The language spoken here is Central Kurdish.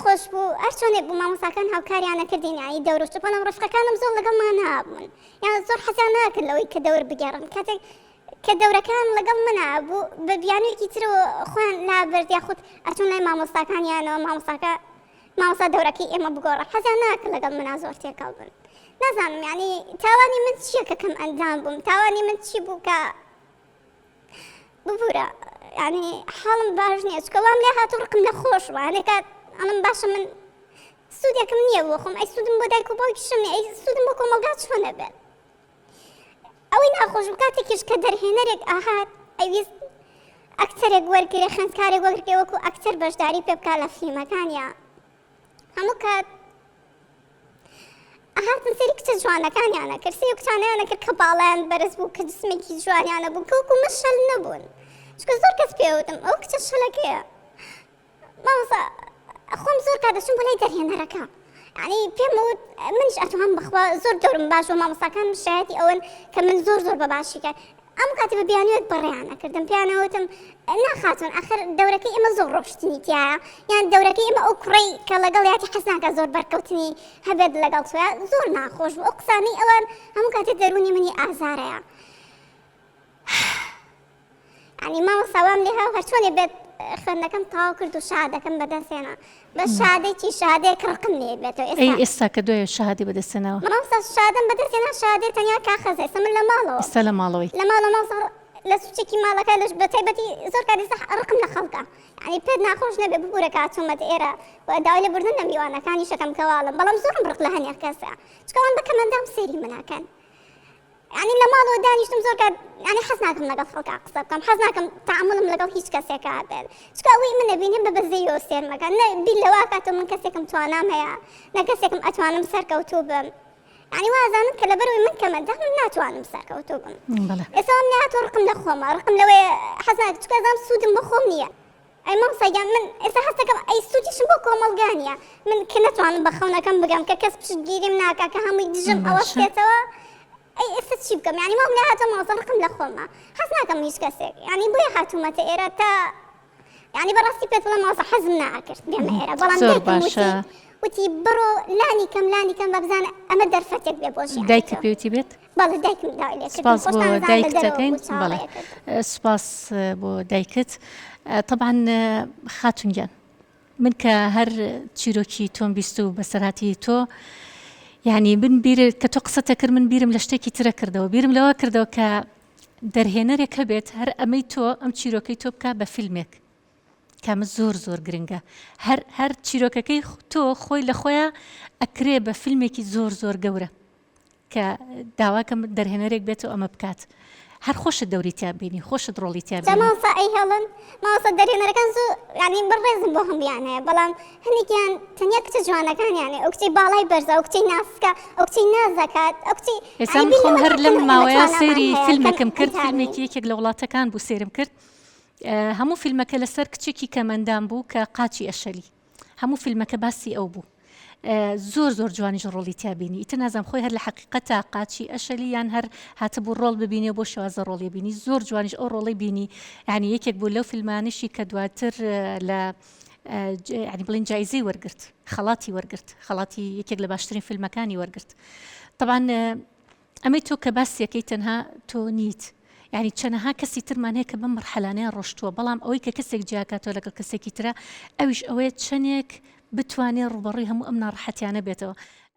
خۆش بوو هەرچۆنێک بوو مامۆساکان هاوکاریان نەکردین یانی دەور و بەڵام ڕەفقەکانم زۆر لەگەڵمان نابوون یان زۆر حەزیان ناکرد لەوەی کە دەور بگێڕن کاتێک کە دەورەکان لەگەڵ منا بوو بە بیانوویەکی ترەوە خۆیان لابرد یاخود ئەچوون لای مامۆستاکانیانەوە مامۆستاکە مامۆستا دەورەکەی ئێمە بگۆڕە حەزیان ناکرد لەگەڵ منا زۆر تێکەڵ بن نازانم یانی تاوانی من چییە کە کەم ئەندام بووم تاوانی من چی بوو کە ببورە یعنی حاڵم باش نییە چکە وام لێ هاتوو ڕقم لە خۆش وە هەندێک کات ئەڵم باشە من سوودێکم نییە بۆ خۆم ئەی سوودم بۆ دایک و باوکیشم نییە ئەی سوودم بۆ کۆمەڵگا چۆنە بێت ئەوەی ناخۆش بوو کاتێکیش کە دەرهێنەرێک ئاهات ئەویست ئەکتەرێک وەرگرێ خوێندکارێک وەرگرێ وەکو ئەکتەر بەشداری پێ بکا لە فیلمەکانیا هەموو کات ئەهاتن سەیری کچە جوانەکانیان ئەکرد سەیری ئەو کچانەیان ئەکرد کە باڵایان بەرز بوو کە جسمێکی جوانیان هەبوو کە وەکو من شەل نەبوون چونکە زۆر کەس پێ وتم ئەو کچە شەلەکەیە مامۆستا خۆم زۆر کات دەچوم بۆ لای دەرهێنەرەکە یعنی پێم وت منیش ئەتوانم بەخوا زۆر دەورم باش و مامۆستاکانم شایەتی ئەوەن کە من زۆر زۆر بە باشی کار ئەم کاتی بە بیانوێک بەڕێیان ئەکردم پێیان ئەوتم نا خاتون ئەخر دەورەکەی ئێمە زۆر ڕۆشتنی تایە یان دەورەکەی ئێمە ئەو کوڕەی کە لەگەڵ یاتی حەز ناکە زۆر بەرکەوتنی هەبێت لەگەڵ تۆیا زۆر ناخۆش بوو ئەو قسانەی ئەوان هەموو کاتێ دەروونی منی ئازارەیە یانی مامۆستا وام لێ هاو هەرچۆنێ بێت خوێندنەکەم تەواو کرد و شەهادەکەم بەدەست هێنا بە شەهادەی چی شەهادەیەک ڕقم لێ بێتەوە ئێستا ئەی ئێستا کە دوای شەهادەی بەدەست هێناوە مامۆستا شەهادەم بەدەست هێنا شەهادەی تەنیا کاخەزە ئێستا من لە ماڵەوە ئێستا لە ماڵەوەی لە ماڵەوە مامۆستا لە سوچێکی ماڵەکە لەش بە تایبەتی زۆر کات ئێستا ڕقم لە خەڵکە یعنی پێت ناخۆش نەبێ ببورە کە چوومەتە ئێرە و داوای لێبوردن لە میوانەکانیش ئەکەم کە واڵم بەڵام زۆرم ڕق لە هەنێک کەسە چونکە ئەوان بە کەمەندام سەیری من ئەکەن یانی لە ماڵەوە دانیشتم زۆر کات یانی حەز ناکەم لەگەڵ خەڵکا قسە بکەم حەز ناکەم تەعامولم لەگەڵ هیچ کەسێکا بێت چونکە ئەوەی من ئەبینم بە بەزەیەوە سێرمەکە نە بیر لەوە کاتەوە من کەسێکم توانام هەیە نە کەسێکم ئەتوانم سەرکەوتوو بم یانی وازانم کە لەبەرەوەی من کەمەندامم ناتوانم سەرکەوتوو بم ئێستا وام لێهاتووە ڕقم لە خۆمە ڕقم لەوەیە حەز ناکەم چونکە ئەزانم سوودم بۆ خۆم نییە ئەی مامۆستا گیان من ئێستا هەست دەکەم ئەی سوودیشم بۆ کۆمەڵگا نییە من کە نەتوانم بە خەونەکەم بگەم کە کەس پشتگیریم ناکا کە هەمووی دژم باشە ئەوەستێتەوە ئەی ئێستا چی بکەم یعنی وام لێهاتووە مامۆستا ڕقم لە خۆمە حەز ناکەم هیچ کەسێک یعنی بۆیە هاتوومەتە ئێرە تا یعنی بەڕاستی پێت بڵێم مامۆستا حەزم ناکرد بێمە ئێرە بەڵام زۆر دایکم وتی باشە وتی بڕۆ لانی کەم لانی کەم با بزانە ئەمە دەرفەتێک بێ بۆ ژیانی دایکت تۆ پێوتی بێت بەڵێ دایکم داوای لێ کردم سپاس بۆ خۆشتان زان لە دایکت دەرەوە دەکەین بوو بەڵێ چاوەڕێ کردم. سپاس بۆ دایکت تەبعەن خاتون گیان من کە هەر چیرۆکی تۆم بیست و بەسەرهاتی تۆ یعنی من بیر کە تۆ قسەتە کرد من بیرم لە شتێکی ترە کردەوە بیرم لەوە کردەوە کە دەرهێنەرێک هەبێت هەر ئەمەی تۆ ئەم چیرۆکەی تۆ بکە بە فیلمێک کامە زۆر زۆر گرنگە هەر هەر چیرۆکەکەی تۆ خۆی لە خۆیان ئەکرێ بە فیلمێکی زۆر زۆر گەورە کە داواکەم دەرهێنەرێک بێت و ئەمە بکات هەر خۆشت دەوری تیا بینی خۆشت ڕۆڵی تیا جا بینی. مامۆستا ئەیهێڵن مامۆستا دەرهێنەرەکان زۆر یانی من ڕێزم بۆ هەموویان هەیە بەڵام هەندێکیان تەنیا کچە جوانەکانیانێ ئەو کچەی باڵای بەرزە ئەو کچەی ناسکە ئەو کچەی ناز دەکات ئەو کچەی ئێستا یانی من بیر خۆم لەوە هەر لەم ناکەنەوە ئێمە ماوەیە توانامان سەیری هەیە کەم فیلمێکم کرد ئەندامین. فیلمێکی یەکێک لە وڵاتەکان بوو سەیرم کرد هەموو فیلمەکە لەسەر کچێکی کەمئەندام بوو کە قاچی ئەشەلی هەموو فیلمەکە باسی ئەو بوو زۆر زۆر جوانیش ڕۆڵی تیا بینی ئیتر نازانم خۆی هەر لە حەقیقەتا قاچی ئەشەلی یان هەر هاتبوو ڕۆڵ ببینێ بۆ شێوازە ڕۆڵی بینی زۆر جوانیش ئەو ڕۆڵی بینی یعنی یەکێک بوو لەو فیلمانیشی کە دواتر لە یعنی بڵین جایزەی وەرگرت خەڵاتی وەرگرت خەڵاتی یەکێک لە باشترین فیلمەکانی وەرگرت طبعا ئەمەی تۆ کە باسیەکەی تەنها تۆ نیت یانی چەنەها کەسی ترمان هەیە کە بەم مەرحەلانەیان ڕۆشتووە بەڵام ئەوەی کە کەسێک جیاکاتەوە لەگەڵ کەسێکی ترە ئەویش ئەوەیە چەنێک بتوانێ ڕووبەڕووی هەموو ئەم ناڕەحەتیانە بێتەوە.